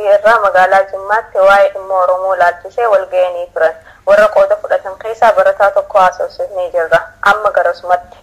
sadii irraa magaalaa Jimmaatti waa'ee dhimma Oromoo laalchisee wal ga'anii turan. Warra qooda fudhatan keessaa barataa tokko haasofsiisnee jirra. Amma garasumatti.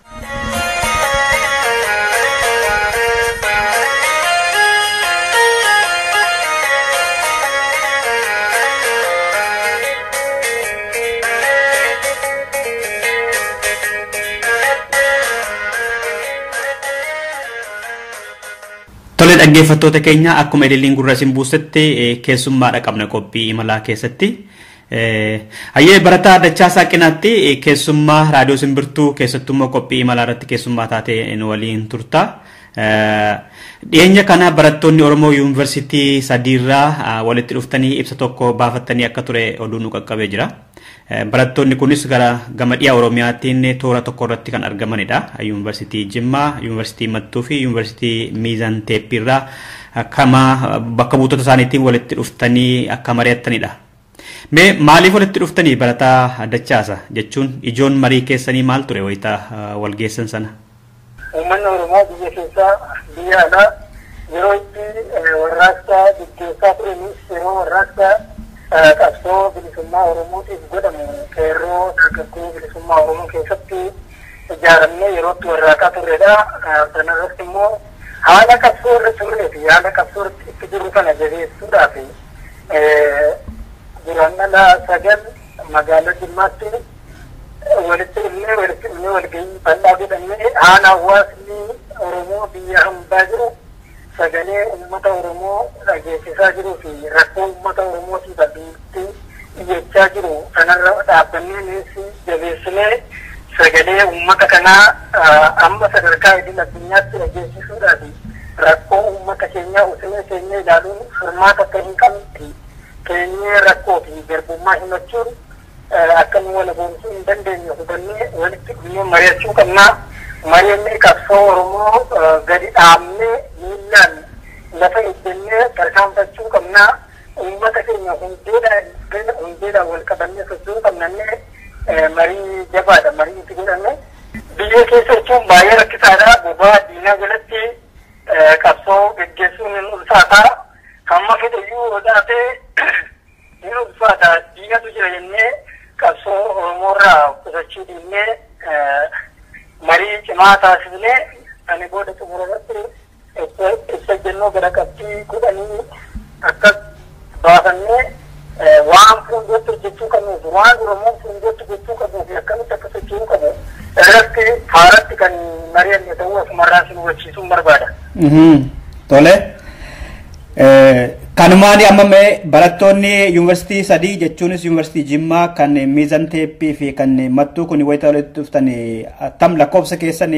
Tole dhaggeeffattoota keenya akkuma ililliin gurra isin buusetti keessummaadha qabna qophii imalaa keessatti. Hayyee barataa Dachaasaa Qinaatti keessummaa raadiyoo simbirtuu keessattummoo qophii imalaa irratti keessummaa taatee nu waliin turta. Dhiyeenya kana barattoonni Oromoo yuunivarsiitii sadiirraa walitti dhuftanii ibsa tokko baafattanii akka ture oduu nu qaqqabee jira. Barattoonni kunis gara gama dhiyaa Oromiyaatiin toora tokko irratti kan argamanidha. Yuunivarsiitii Jimmaa, Yuunivarsiitii Mattuu fi Yuunivarsiitii Miizan Teeppiirraa akkama bakka buutota isaaniitiin walitti dhuftanii akka mari'attanidha. Mee maaliif walitti dhuftanii barataa Dachaasa jechuun ijoon marii keessanii maal ture wayitaa wal geessan sana? Uummanni Oromoo biyya keessaa biyya alaa yeroo itti warraaqsa gaggeessaa turanis yeroo warraaqsa qabsoo bilisummaa Oromootiif godhamu qeerroo dargaggoo bilisummaa Oromoo keessatti ijaaramnee yeroo itti warraaqaa turredha. Sanarratti immoo haala qabsoo irra turree fi haala qabsoo itti jirru kana jabeessuudhaaf guraandhala 9 magaalaa Jimmaatti walitti dhufnee walgahii bal'aa godhannee haala hawaasni Oromoo biyya hambaa jiru sagalee uummata Oromoo dhageessisaa jiruu fi rakkoo uummata Oromootiif addunyaatti iyyachaa jiru kanarra dhaabbannee nuus jabeessinee sagalee uummata kanaa amma sadarkaa idil addunyaatti dhageessisuudhaaf rakkoo uummata keenyaa usinee keenyaa ilaaluun furmaata akka hin qabne keenyee rakkoo fi garbummaa himachuun akka nu wal boonsuu hin dandeenye hubannee walitti dhufnee mari'achuu qabnaa. Mari'annee qabsoo Oromoo gadi dhaabnee miillaan lafa ejjennee tarkaanfachuu qabnaa. Uummata keenya hundeedhaan wal qabannee socho'uu qabnannee marii jabaadha marii itti godhanne. Biyya keessa jechuun baay'ee rakkisaadha. Bobaa diinaa jalatti qabsoo gaggeessuun hin ulfaata. Hamma fedhayyuu odaatee hin ulfaata. Diinatu jira jennee qabsoo Oromoorraa qusachuu dhiibnee marii cimaa taasifnee ani booda xumura irratti ibsa jennoo gara qabxii 10 akkas baafannee waan fuulduratti hojjechuu qabnuuf waan Oromoon fuulduratti gochuu qabuu fi akkamitti akka socho'uu qabu irratti haaratti kan mari'anne ta'uu asumarraa isin hubachiisuun barbaada. Tole. Kanumaan amma mee barattoonni yuunivarsiitii sadii jechuunis yuunivarsiitii Jimmaa kan Miizan Teeppii fi kan Mattuu kun wayita walitti dhuftan tam lakkoofsa keessan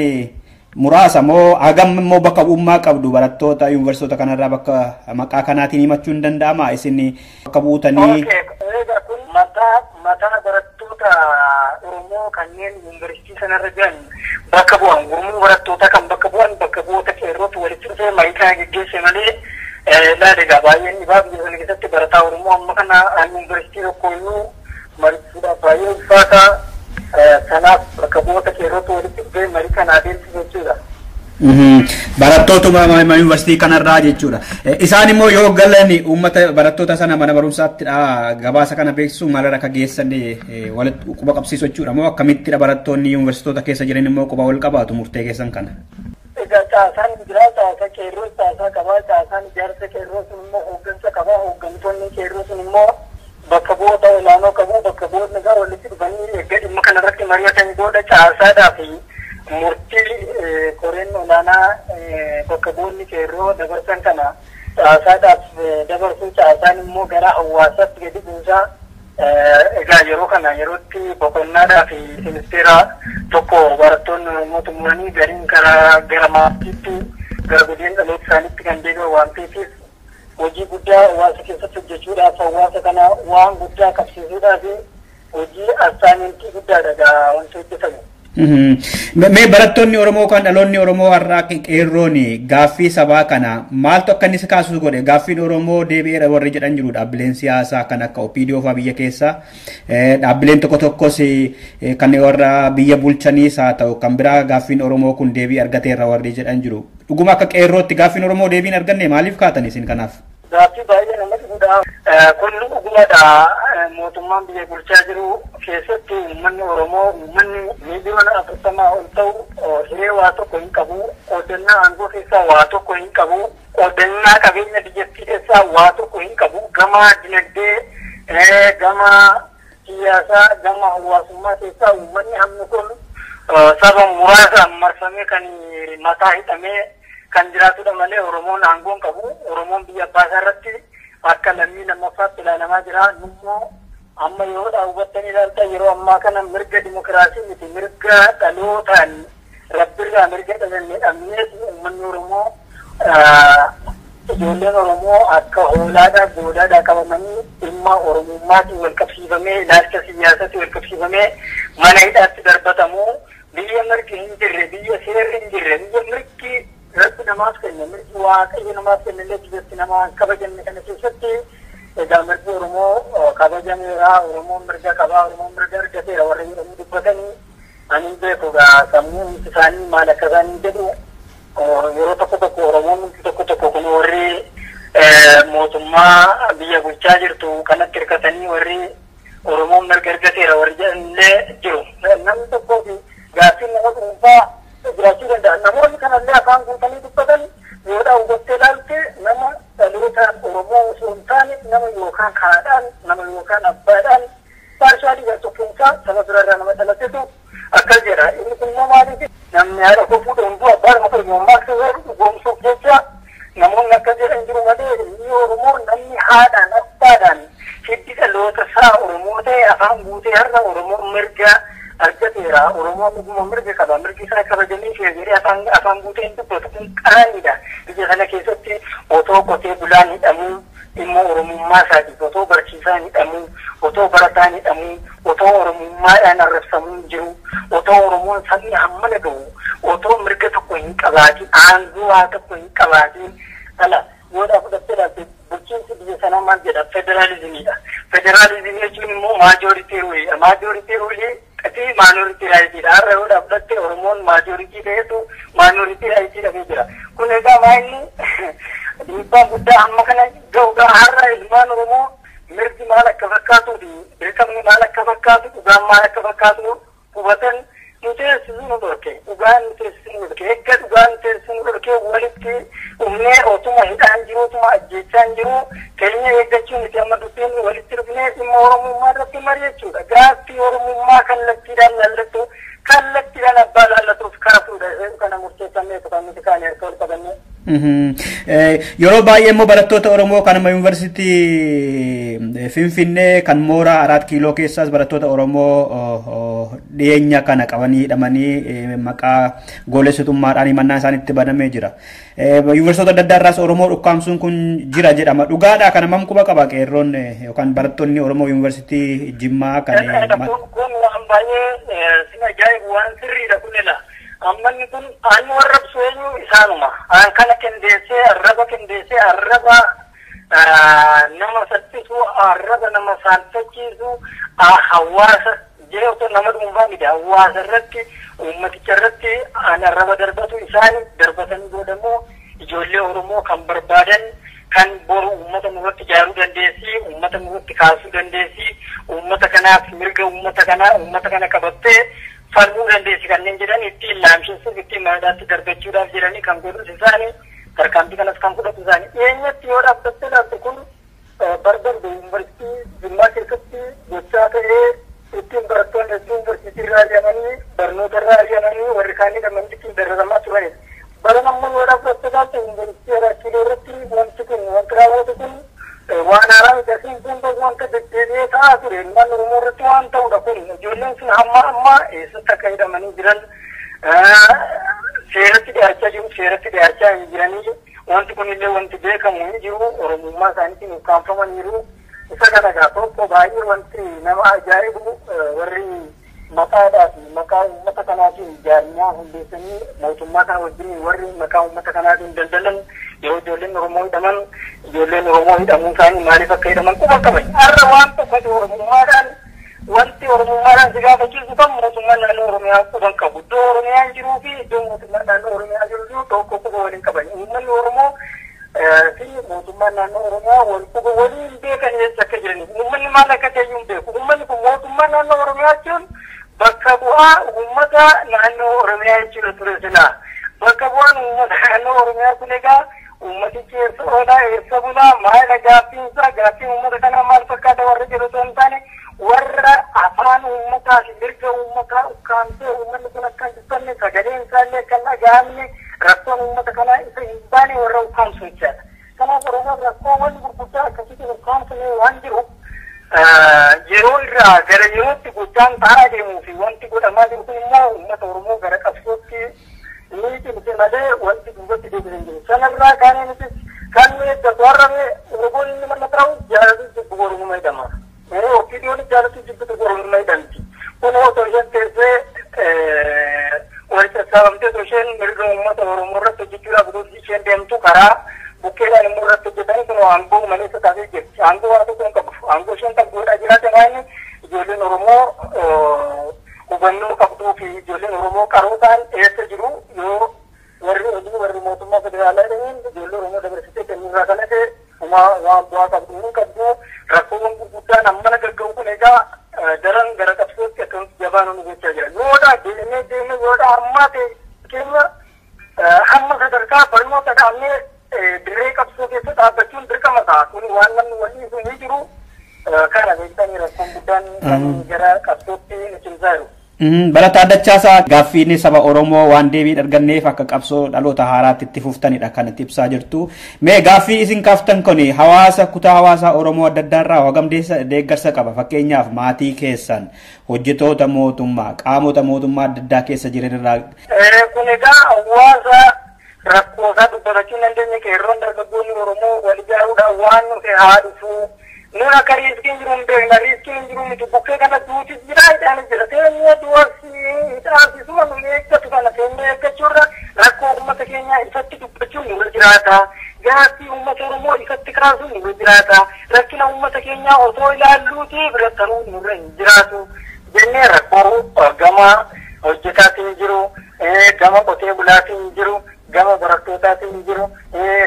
muraasa moo hagam immoo bakka bu'ummaa qabdu barattoota yuunivarsiitota kanarraa bakka maqaa kanaatiin himachuu hin danda'ama isin bakka buutanii. Egaa kun mataa barattoota Oromoo kanneen yuunivarsiitii sanarra jiran bakka bu'an gurmuu barattoota kan bakka bu'an bakka bu'oota qeerrootu walitti dhufee marii kana geggeesse malee laala egaa baay'een dhibaa biyya sana keessatti barataa Oromoo amma kana yuunivarsiitii tokko iyyuu mariisuudhaaf baay'ee ulfaata. Kanaaf bakka bu'oota qeerrootu walitti dhufee marii kana adeemsisu jechuudha. Barattootuma yuunivarsiitii kanarraa jechuudha. Isaan immoo yoo galan uummata barattoota sana mana barumsaatti gabaasa kana beeksisuu maalirra akka geessan walitti quba qabsiisu jechuudha moo akkamittidha barattoonni yuunivarsiitota keessa jiran immoo quba wal qabaatu murtee keessan kana? Egaa caasaan jira, caasa qeerroo caasaa qabaa, caasaan ijaarsa qeerroo sun immoo hooggansa qabaa, hooggantoonni qeerroo sun immoo bakka bu'oota olaanoo qabu, bakka bu'oonni egaa walitti dhufanii erga dhimma kanarratti mari'atan booda caasaadhaa fi murtii koreen olaanaa bakka bu'oonni qeerroo dabarsan kana caasaadhaaf dabarsuu caasaan immoo gara hawaasaatti gadi buusaa. Egaa yeroo kana yerootti boqonnaadhaa fi sinisteera tokko barattoonni Oromoo xumuranii gariin karaa gara maatiitti gara godina dhaloota isaaniitti kan deebi'an waan ta'eef hojii guddaa hawaasa keessatti hojjechuudhaaf hawaasa kana waan guddaa qabsiisuudhaaf hojii assaayimentii guddaadha egaa wanti hojjetamu. Mee barattoonni Oromoo kan dhaloonni Oromoo har'aa qeerroon gaaffii sabaa kana maaltu akka inni kaasu godhe gaaffiin Oromoo deebi'eera warri jedhan jiru dhaabbileen siyaasaa kan akka OPDO fa'aa biyya keessa dhaabbileen tokko tokkos kan warra biyya bulchaniis haa ta'u kan biraa gaaffiin Oromoo kun deebii argateerra warri jedhan jiru. Dhuguma akka qeerrootti gaaffiin Oromoo deebiin arganne maaliif kaatan isin kanaaf? Gaaffii baay'ee nama dhibudha. Kun dhugumadha. Mootummaan biyya bulchaa jiru keessatti uummanni Oromoo uummanni 40 miiliyoona ol ta'u hiree waa tokko hin qabu. Qoodannaa aangoo keessaa waa tokko hin qabu. Qoodannaa qabeenya biyyattii keessaa waa tokko hin qabu. Gama dinagdee, gama siyaasaa, gama hawaasummaa keessaa uummanni hammi kun saba muraasaan marfamee kan mataa hidhamee kan jiraatudha malee Oromoon aangoo hin qabu. Oromoon biyya abbaa irratti akka lammii lammaffaatti ilaalamaa jira. Nummoo amma yoo hubattanii ilaaltan, yeroo ammaa kana mirga dimokiraasii miti, mirga dhalootaan rabbirraa mirga dhalannee dhabneeti. Uummanni Oromoo, ijoolleen Oromoo akka hoolaadhaa goodaadhaa qabamanii dhimma Oromummaatiin wal qabsiifamee, ilaalcha siyaasaatiin wal qabsiifamee mana hidhaatti darbatamu. Biyya mirgi hin jirre, biyya seerri hin jirre, biyya mirgi Rabbi namaaf kenne, mirgi Waaqayyo namaaf kenne illee biyyatti namaa hin kabajamne kana keessatti egaa mirgi Oromoo kabajameera, Oromoon mirga qabaa, Oromoon mirga argateera warra jedhanii dubbatanii ani hin beeku egaa sammuun isaanii maal akka isaanii jedhu. Yeroo tokko tokko Oromoon tokko tokko kun warri mootummaa biyya bulchaa jirtu kanatti hirkatanii warri Oromoon mirga argateera warri jedhanillee jiru. Namni tokkoo fi gaaffiin nama dhuunfaa jiraachuu danda'a. Namoonni kanallee afaan guutanii dubbatan yoo hubattee ilaalte, nama dhalootaan Oromoo osoo hin taane, nama yookaan haadhaan, nama yookaan abbaadhaan partially gartokkoonsaa saba biraarraa nama dhalatetu akkas jedha. Inni kun immoo maaliif namni haadha koo fuudhe hunduu abbaa nama ta'e yommuu akka goomsuuf jecha namoonni akkas jedhan jiru malee, inni Oromoo namni haadhaan abbaadhaan hiddi dhaloota isaa Oromoo ta'e afaan guutee har'a Oromoon mirga argateera, Oromoon dhuguma mirga qaba, mirgi isaa kabajamee fi jedhee afaan guutee hin dubbatu. Kun qaaniidha. Biyya kana keessatti otoo qotee bulaan hidhamuu dhimma Oromummaa isaatiif, otoo barsiisaan hidhamuu, otoo barataan hidhamuu, otoo Oromummaadhaan arrabsamuu hin jiru, otoo Oromoon sabni hammana gahu otoo mirga tokko hin qabaatin, aangoo waa tokko hin qabaatin ala yoodhaa fudhattee ilaalte, bulchiinsi biyya sanaa maal jedha? Federaalizimiidha. Federaalizimii jechuun immoo majority ruleiidha. Majority ruleii fi minority rightiidha. Har'a yoodhaa fudhatte, Oromoon majority ta'etu minority rightii dhabee jira. Kun egaa maayilli dhiibbaan guddaa hamma kana ga'uudha. Har'a ilmaan Oromoo mirgi maal akka fakkaatuu fi dirqamni maal akka fakkaatu, dhugaan maal akka fakkaatu hubatan nu teessisuu nu dhorke. Dhugaan nu teessisuu nu dhorke. Eegga dhugaan nu teessisuu nu dhorke, walitti dhufnee otuma hidhaan jiru, otuma ajjeechaan jiru keenya eeggachuu miti. Amma dubbiin walitti dhufnee dhimma Oromummaa irratti mari'achuudha. Gaaffii Oromummaa kallattiidhaan laallattu, kallattiidhaan abbaa laallatuuf kaasuudha. Kana murteeffanneetu kan nuti kaane harka ol qabannee. Yeroo baay'ee immoo barattoota Oromoo kanuma yuunivarsiitii Finfinnee kan mooraa Araat Kiiloo keessaas barattoota Oromoo dhiyeenya kana qabanii hidhamanii maqaa goolessitummaadhaan himannaa isaanitti banamee jira. Yuunivarsiitota adda addaa irraas Oromoo dhukkaamsuun kun jira jedhama. Dhugaadhaa? Kana mam quba qaba qeerroon yookaan barattoonni Oromoo yuunivarsiitii Jimmaa kan? Kun waan baay'ee sin ajaa'ibu, waan sirriidha kun ila. Ammanni kun aan warra eenyu isaanuma. Aan kana qindeessee, arraba qindeessee, arraba nama salphisu, arraba nama saalfachiisu, hawaasa jee otoo nama dhuunfaa miti, hawaasa irratti, uummaticha irratti aan arraba darbatu isaan darbatanii boodammoo ijoollee Oromoo kan barbaadan, kan boru uummata nurratti ijaaruu dandeessi, uummata nurratti kaasuu dandeessi, uummata kanaaf mirga uummata kanaa, uummata kana qabattee falmuu dandeessi kanneen jedhan ittiin laamsessuuf, ittiin madaatti darbachuudhaaf jedhanii kan godhus isaanii, tarkaanfii kanas kan fudhatu isaanii. Dhiyeenyatti yoo dhaabbattee ilaalte, kun barbarde yuunivarsiitii Jimmaa keessatti gochaa ta'ee ittiin barattoonni hedduu yuunivarsiitii irraa ari'amanii, barnoota irraa ari'amanii, warri kaan hidhamanii ittiin dararamaa turanidha. Bara ammoo yoo dhaabbattee ilaalte, yuunivarsiitii Araat Kiiloo irratti wanti kun, wanti raawwatu kun waan haaraa miti. Asiin kun wanta deddeebi'ee ta'aa ture, ilmaan Oromoo irratti waan ta'udha kun. Ijoolleen sun hamma ammaa eessatti akka hidhamanii jiran, seeratti dhiyaachaa jiru, seeratti dhiyaachaa hin jiranii, wanti kun illee wanti beekamu hin jiru. Oromummaa isaaniitiin ukkaanfamaniiru. Isa kana egaa tokko baay'ee wanti nama ajaa'ibu, warri maqaadhaa fi maqaa uummata kanaatiin jaarmiyaa hundeessanii mootummaa kana wajjin warri maqaa uummata kanaatiin daldalan, yeroo ijoolleen Oromoo hidhaman, ijoolleen Oromoo hidhamuu isaanii maaliif akka hidhaman quba qaban. Har'a waan tokkotu Oromummaadhaan, wanti Oromummaadhaan si gaafachiisu kan mootummaan naannoo Oromiyaa quban qabu. Iddoo Oromiyaan jiruu fi iddoo mootummaan naannoo Oromiyaa jiru tokko quba waliin qaban. Uummanni Oromoo fi mootummaan naannoo Oromiyaa wal quba waliin beekan eessa akka jiran, uummanni maal akka ta'e hin beeku. Uummanni kun mootummaa naannoo Oromiyaa jechuun bakka bu'aa uummata naannoo Oromiyaa jechuudha ture silaa. Bakka bu'aan uummata naannoo Oromiyaa kun egaa uummatichi eessa oolaa, eessa bulaa, maal gaaffiinsaa, gaaffiin uummata kanaa maal fakkaata warra jedhu osoo hin taane, warra afaan uummataa fi mirga uummataa ukkaamsee uummanni kun akka hin dubbanne, sagaleen isaallee akka hin dhaga'amne, rakkoon uummata kanaa isa hin baane warra ukkaamsu jechaadha. Kanaaf Oromoon rakkoowwan gurguddaa akkasitti ukkaamsame waan jiru, yeroo irraa gara yerootti gochaan ta'aa deemuu fi wanti godhamaa jiru kun immoo uummata Oromoo gara qabsootti ni cimse malee wanti duubatti deebi'e hin jiru. Sanarraa kaanee nutis kan nu eeggatu har'ame Oromoon inni mana taa'u jaalatu jibbu Oromummaa jedhama. OPDOn jaalatu jibbitu Oromummaa jedhamti. Kun otoo isheen teessee wal sassaabamtee otoo isheen mirga uummata Oromoo irratti hojjechuudhaaf otoo isheen deemtu karaa bukkeedhaan immoo irratti hojjetanii kun aangoo maleessa taatee jirti. Aangoo waan tokko hin qabdu. Aangoo isheen qabduudha jiraate maali ijoolleen Oromoo hubannoo qabduu fi ijoolleen Oromoo qaroo ta'an eessa jiru yoo warri hojii warri mootummaa federaalaa jedhaniin ijoollee Oromoo dabarsitee kennuurraa kana ta'e waan bu'aa qabdu hin qabdu. Rakkoowwan gurguddaan hammana gagga'u kun egaa daran gara qabsootti akkamitti jabaa nu gochaa jira. Yoodhaa deemee deemee yoodhaa ammaa ta'e keenya hamma sadarkaa barnoota dhaabnee dirree qabsoo keessa dhaabbachuun dirqama ta'a. Kun waan namni walii sun hin jiru kana beektanii rakkoon guddaan kan gara qabsootti nu cimsaa jiru. Barataa Dachaasaa, gaaffiin saba Oromoo waan deebii arganneef akka qabsoo dhaloota haaraatti itti fuftanidha kan itti ibsaa jirtu. Mee gaaffii isin kaaftan kun hawaasa kutaa hawaasaa Oromoo adda addaa irraa hagam deeggarsa qaba? Fakkeenyaaf maatii keessan, hojjetoota mootummaa, qaamota mootummaa adda addaa keessa jiran irraa. Kun egaa hawaasa rakkoo isaa dubbatachuu hin dandeenye qeerroon dargaggoonni Oromoo wal ijaaruudhaan waan nuti haa dhufu. Nun akka riiskiin jiru hin beekna, riiskiin hin jiru miti, bukkee kana duutis jira, hidhaanis jira. Teenyee du'arsi hidhaasisuma nu eeggatu kana teenyee eeggachuurra rakkoo uummata keenyaa ifatti dubbachuun nurra jiraata. Gaaffii uummata Oromoo ifatti kaasuun nurra jiraata. Rakkina uummata keenyaa otoo ilaalluuti bira taruu nurra hin jiraatu. Jennee rakkoo gama hojjetaatiin jiru, gama qotee bulaatiin jiru, gama barattootaatiin jiru,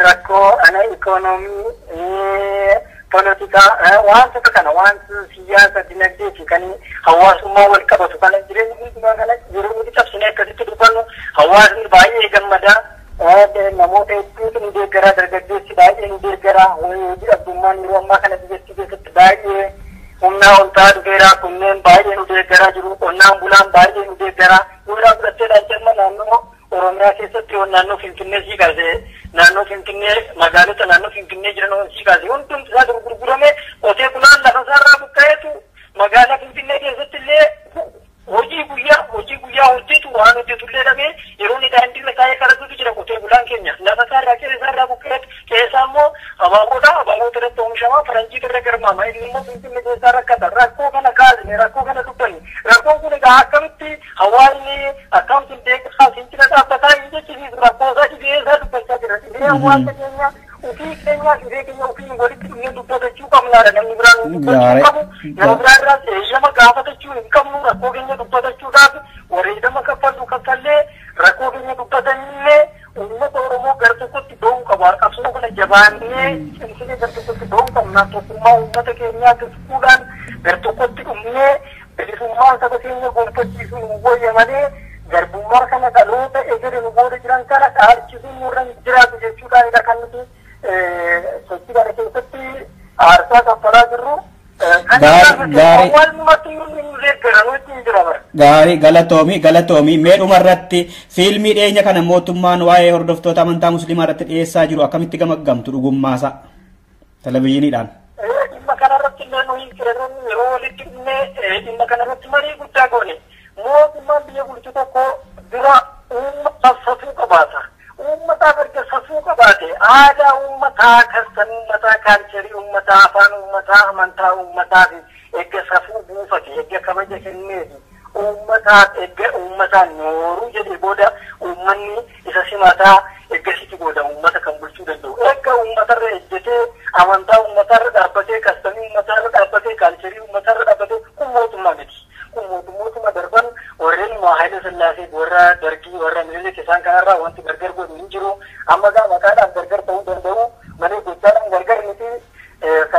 rakkoo ana ikoonoomii, polotikaa, wantoota kana wantoota siyaasa dinagdee fi kan hawaasummaa wal qabatu kana jireenya hundumaa kana yeroo nuti cabsine akkasitti dubbannu hawaasni baay'ee gammada. Namoota hedduutu nu deeggaraa, dargaggeessi baay'ee nu deeggaraa, hojii dhabdummaan yeroo ammaa kana biyyattii keessatti baay'ee humnaa ol ta'aa dhufeera, kunneen baay'ee nu deeggaraa jiru, qonnaan bulaan baay'ee nu deeggaraa. Nurraa fudhattee ilaalcha naannoo Oromiyaa keessatti naannoo Finfinnee sii kaasee, naannoo Finfinnee magaalota naannoo Finfinnee jiran sii kaasee hundumti isaa gurgurame qotee bulaan lafa isaarraa buqqa'eetu magaalaa Finfinnee keessatti illee hojii guyyaa hojjetu waan hojjetu illee dhabee yeroo inni daandiirra taa'ee kadhatutu jira qotee bulaan keenya. Lafa isaarraa qe'ee isaarraa buqqa'eetu qe'ee immoo abaaboodha, abaaboota irratti oomishamaa, faranjiitu irra garmaama, inni immoo Finfinnee keessaa rakkata. Rakkoo kana kaasne, rakkoo kana dubbanne, rakkoon kun egaa akkamitti hawaasni akkamitti deeggarsaa sincila dhaabbataa hin jechisiisu, rakkoo isaa dhibee isaa dubbachaa jira. Dhibee hawaasa keenya ofii keenya dhibee keenya ofii walitti dhufnee dubbatachuu qabnaadha. Namni biraan dubbachuu qabu, nama biraa irraas eeyyama gaafatachuu hin qabnu. Rakkoo keenya dubbatachuudhaaf wareegama kaffallu kaffallee rakkoo keenya dubbatanillee uummata Oromoo gara tokkotti ba'uu qaba. Qabsoo kana jabaannee cimsinee gara tokkotti ba'uu qabna. Tokkummaa uummata keenyaa tuskuudhaan gara tokkotti dhumnee bilisummaa saba keenya gonfachiisuu nu wayya malee garbummaa kana dhaloota egere nu booda jiran kana dhaalchisuun nurra hin jiraatu jechuudhaanidha kan nuti sochii kana keessatti aarsaa kaffalaa jirru. Gaarii, galatoomi, galatoomi. Mee dhuma irratti fiilmii dhiyeenya kana mootummaan waa'ee hordoftoota amantaa musliimaa irratti dhiyeessaa jiru akkamitti gamaggamtu dhugummaasaa televizyiiniidhaan? Dhimma kanarratti illee nuyi qeerroonni yeroo walitti dhufnee dhimma kanarratti marii guddaa goone. Mootummaan biyya bulchu tokko dura uummataaf safuu qabaata. Uummataaf erga safuu qabaate aadaa uummataa, kastan uummataa, kaalcharii uummataa, afaan uummataa, amantaa uummataa fi erga safuu buufate, erga kabaja kenneefi uummataaf erga uummataan nooruu jedhee booda uummanni isa simataa ergasitti booda uummata kan bulchuu danda'u. Erga uummatarra ejjetee amantaa uummatarra dhaabbatee, kastamii uummatarra dhaabbatee, kaalcharii uummatarra dhaabbatee kun mootummaa miti. Kun mootummootuma darban warreen Haayile Sillaasee, warra Dargii, warra Minilik isaan kanarraa wanti gargar godhu hin jiru. Amma gaa maqaadhaan gargar ta'uu danda'u.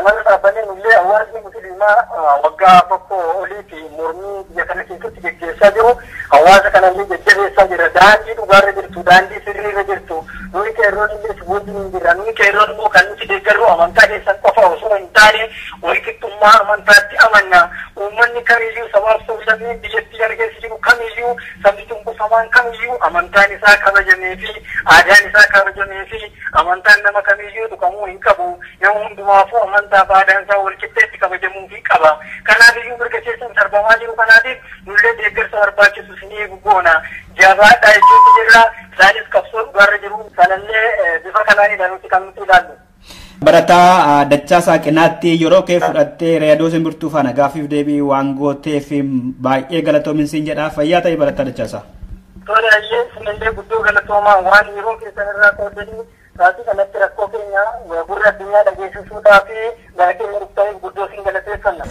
Kanarra dhaabbannee nullee hawaasni musliimaa waggaa 1 olii fi mormii biyya kana keessatti geggeessaa jiru hawaasa kanallee jajjabeessaa jira. Daandii dhugaarra jirtu, daandii sirriirra jirtu. Nuyi qeerroon illee si wajjin hin jirra. Nuyi qeerroon immoo kan nuti deeggarru amantaa keessan qofa osoo hin taane walqixxummaa amantaatti amanna. Uummanni kamiyyuu, sabaaf sablammiin biyyattii kana keessa jiru kamiyyuu, sabni cunqurfamaan kamiyyuu amantaan isaa kabajamee fi aadaan isaa kabajamee fi amantaan nama kamiyyuu tuqamuu hin qabu. Nama hundumaafuu amantaa fi aadaan isaa walqixxeetti kabajamuu fi qaba. Kanaaf iyyuu mirga keessan sarbamaa jiru kanaatiif nullee deeggarsa barbaachisu isinii goona. Jabaadhaa jechuutti jirra. Isaanis qabsoo dhugaarra jiru. Sanallee bifa kanaan ilaaluutti kan nuti ilaallu. Barataa Dachaa Saaqinaatti, yeroo kee fudhattee Raadiyoo Simbirtuu faana gaaffiif deebii waan gooteef baay'ee galatoomin siin jedha. Fayyaa ta'e, barataa Dachaasaa. Tole, ayyee, isinillee guddoo galatoomaa waan yeroo keessan irraa qoodanii sa'aatii kanatti rakkoo keenya gurra addunyaa dhageessisuudhaa fi gara keenya dhuftaniif guddoo isin galateeffanna.